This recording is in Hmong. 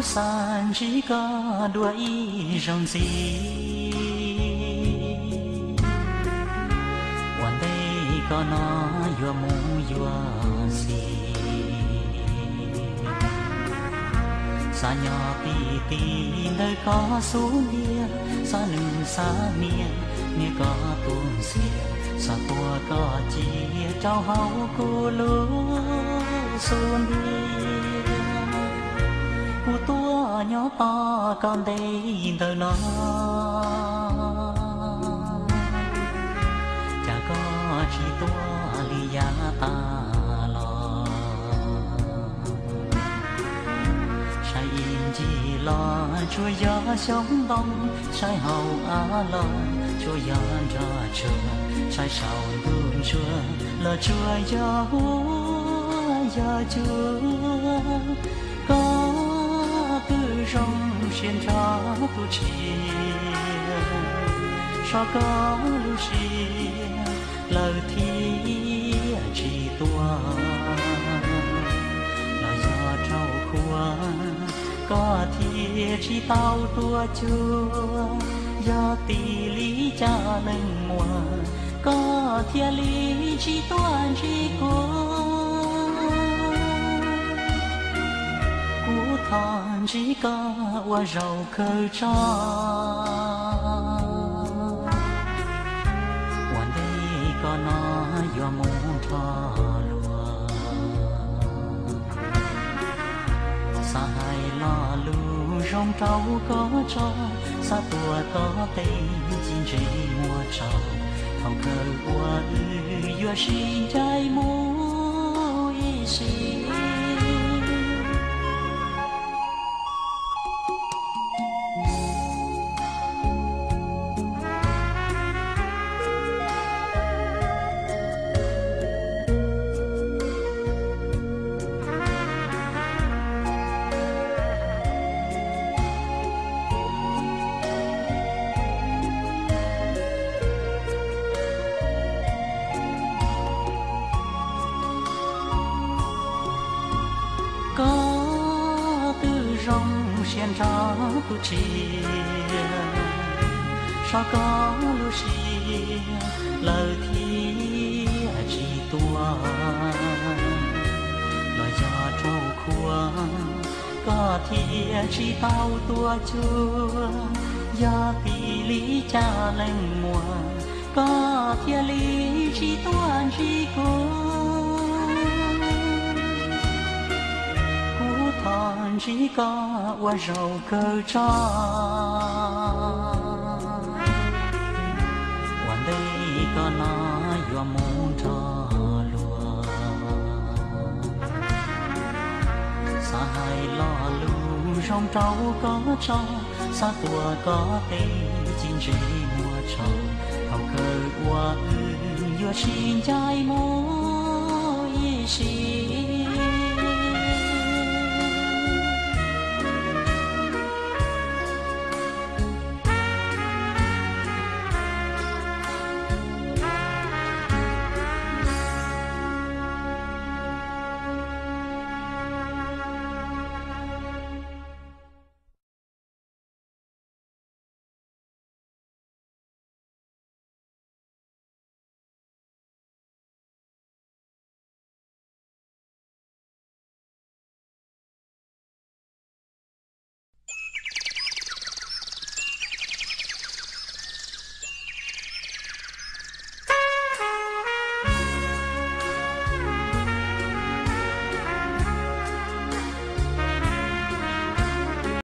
Xav ntsib koj dua ib zaug ntxiv, ua ntej koj no yuav mus yuav xij. Xav nyob ti ti ntawm koj xub ntiag, xav neej xav niam, niam koj tus ntxhias, xav tuav koj cia rau hauv kuv lub xub ntiag. Kuv tuaj nyob tos koj ntev ntawm no, cas koj tsis tuaj li yav tas los. Saib ib ncig los tsuas yog xyoob ntoo, saib hauv av los tsuas yog nroj tsuag, saib saum ntuj ntsuab los tsuas yog huab yog cua. Koj twb zoo siab nrho tus tsis, so koj lub siab lawm thiaj tsis tuaj. Los yog rau qhua koj thiaj tsis tau tuaj cuag, yog tim li cas leej muam koj thiaj li tsis tuaj ntsib kuv. Kuv thov ntsib koj ua zaum kawg tso, ua ntej koj no yuav mus nrho luag. Xav hais lo lus zoo rau koj tso, xav tuav koj tes ci ntses muag tso, thaum kawg uas wb yuav sib ncaim mus ib sim. Koj twb zoo siab nrho tus tsis, so koj lub siab lawm thiaj tsis tuaj. Los yog rau qhua koj thiaj tsis tau tuaj cuag, yog tim li cas leej muam koj thiaj li tsis tuaj ntsib kuv. Kuv thov ntsib koj ua zaum kawg tso, ua ntej koj no yuav mus nrho luag. Xav hais lo lus zoo rau koj tso, xav tuav koj tes ci ntses muag tso, thaum kawg uas wb yuav sib ncaim mus ib sim.